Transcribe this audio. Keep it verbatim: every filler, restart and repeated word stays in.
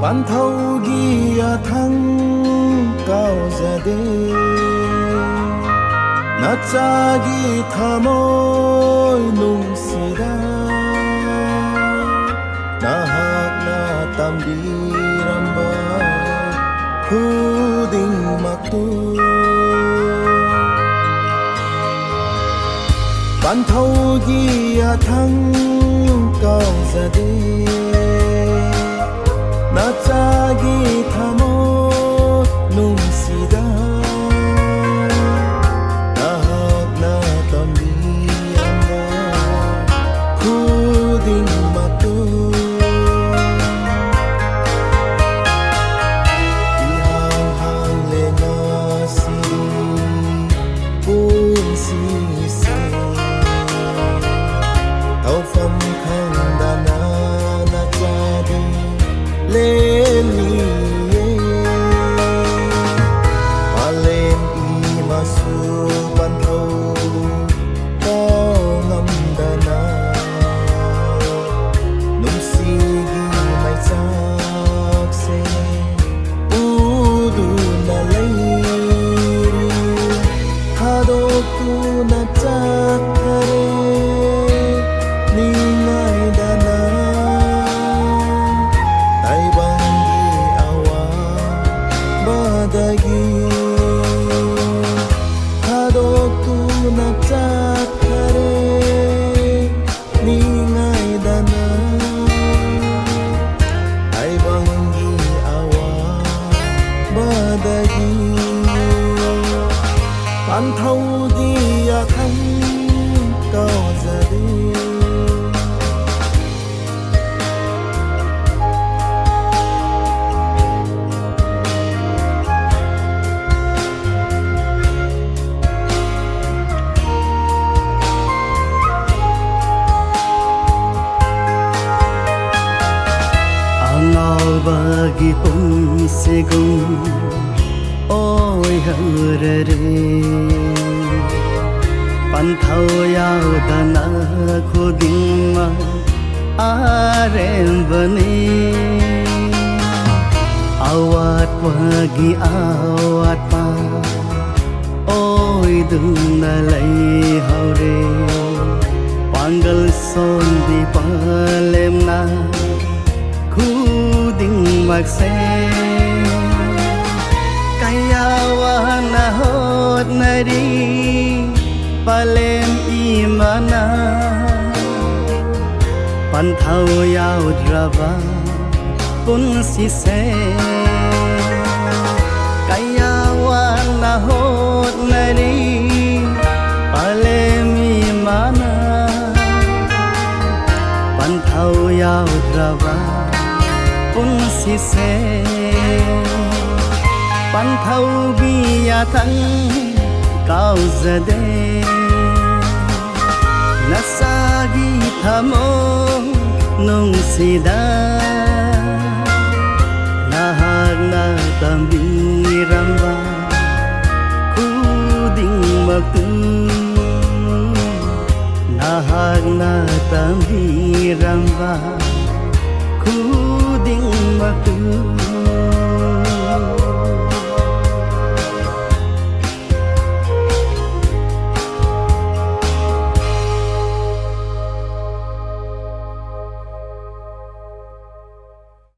ꯄꯥꯟꯊꯧꯒꯤ ꯌꯥꯊꯪ ꯀꯥꯎꯖꯗꯦ, ꯅꯆꯥꯒꯤ ꯊꯃꯣꯏ ꯅꯨꯡꯁꯤꯗ ꯅꯍꯥꯛꯅ ꯇꯝꯕꯤꯔꯝꯕ ꯈꯨꯗꯤꯡꯃꯛꯇꯨ꯫ ꯄꯥꯟꯊꯧꯒꯤ ꯌꯥꯊꯪ ꯀꯥꯎꯖꯗꯦ, ꯅꯆꯥꯒꯤ ꯊꯃꯣꯏ ꯅꯨꯡꯁꯤꯗ ꯅꯍꯥꯛꯅ ꯇꯝꯕꯤꯔꯝꯕ ꯈꯨꯗꯤꯡꯃꯛꯇꯨ꯫ ꯏꯍꯥꯡ ꯍꯥꯡꯂꯦ ꯉꯁꯤꯗꯤ ꯄꯨꯟꯁꯤꯁꯦ, ꯇꯧꯐꯝ ꯈꯪꯗꯅ ꯅꯆꯥꯗꯤ ꯂꯦꯜꯂꯤꯌꯦ꯫ ꯃꯥꯂꯦꯝ ꯏꯃꯥꯁꯨ ꯄꯥꯟꯊꯧ ꯉꯝꯗꯅ ꯅꯨꯡꯁꯤꯒꯤ ꯃꯩꯆꯥꯛꯁꯦ ꯎꯗꯨꯅ ꯂꯩꯔꯤ꯫ ꯊꯥꯗꯣꯛꯇꯨꯅ ꯆꯠꯈꯔꯦ ꯅꯤꯡꯉꯥꯏꯗꯅ ꯇꯥꯏꯕꯪꯒꯤ ꯑꯋꯥꯕꯗꯒꯤ꯫ ꯊꯥꯗꯣꯛꯇꯨꯅ ꯆꯠꯈꯔꯦ ꯅꯤꯡꯉꯥꯏꯗꯅ ꯇꯥꯏꯕꯪꯒꯤ ꯑꯋꯥꯕꯗꯒꯤ꯫ ꯄꯥꯟꯊꯧꯒꯤ ꯌꯥꯊꯪ ꯀꯥꯎꯖꯔꯤ꯫ ꯑꯉꯥꯎꯕꯒꯤ ꯄꯨꯟꯁꯤꯒꯨꯝ ꯑꯣꯏꯍꯧꯔꯔꯦ꯫ ꯄꯟꯊꯧ ꯌꯥꯎꯗꯅ ꯈꯨꯗꯤꯡꯃꯛ ꯑꯔꯦꯝꯕꯅꯤ꯫ ꯑꯋꯥꯠꯄꯒꯤ ꯑꯋꯥꯠꯄ ꯑꯣꯏꯗꯨꯅ ꯂꯩꯍꯧꯔꯦ꯫ ꯄꯥꯡꯒꯜ ꯁꯣꯟꯕꯤ ꯄꯥꯂꯦꯝꯅ ꯈꯨꯗꯤꯡꯃꯛꯁꯦ ꯀꯌꯥ ꯋꯥꯅ ꯍꯣꯠꯅꯔꯤ꯫ ꯄꯥꯂꯦꯝ ꯏꯃꯥꯅ ꯄꯟꯊꯧ ꯌꯥꯎꯗ꯭ꯔꯕ ꯄꯨꯟꯁꯤꯁꯦ ꯀꯌꯥ ꯋꯥꯅ ꯍꯣꯠꯅꯔꯤ꯫ ꯄꯥꯂꯦꯝ ꯏꯃꯥꯅ ꯄꯟꯊꯧ ꯌꯥꯎꯗ꯭ꯔꯕ ꯄꯨꯟꯁꯤꯁꯦ ꯄꯟꯊꯧꯒꯤ ꯌꯥꯊꯪ ꯀꯥꯎꯖꯗꯦ꯫ ꯅꯁꯥꯒꯤ ꯊꯃꯣꯏ ꯅꯨꯡꯁꯤꯗ ꯅꯍꯥꯛꯅ ꯇꯝꯕꯤꯔꯝꯕ ꯈꯨꯗꯤꯡꯃꯛꯇꯨ, ꯅꯍꯥꯛꯅ ꯇꯝꯕꯤꯔꯝꯕ ꯈꯨꯗꯤꯡꯃꯛꯇꯨ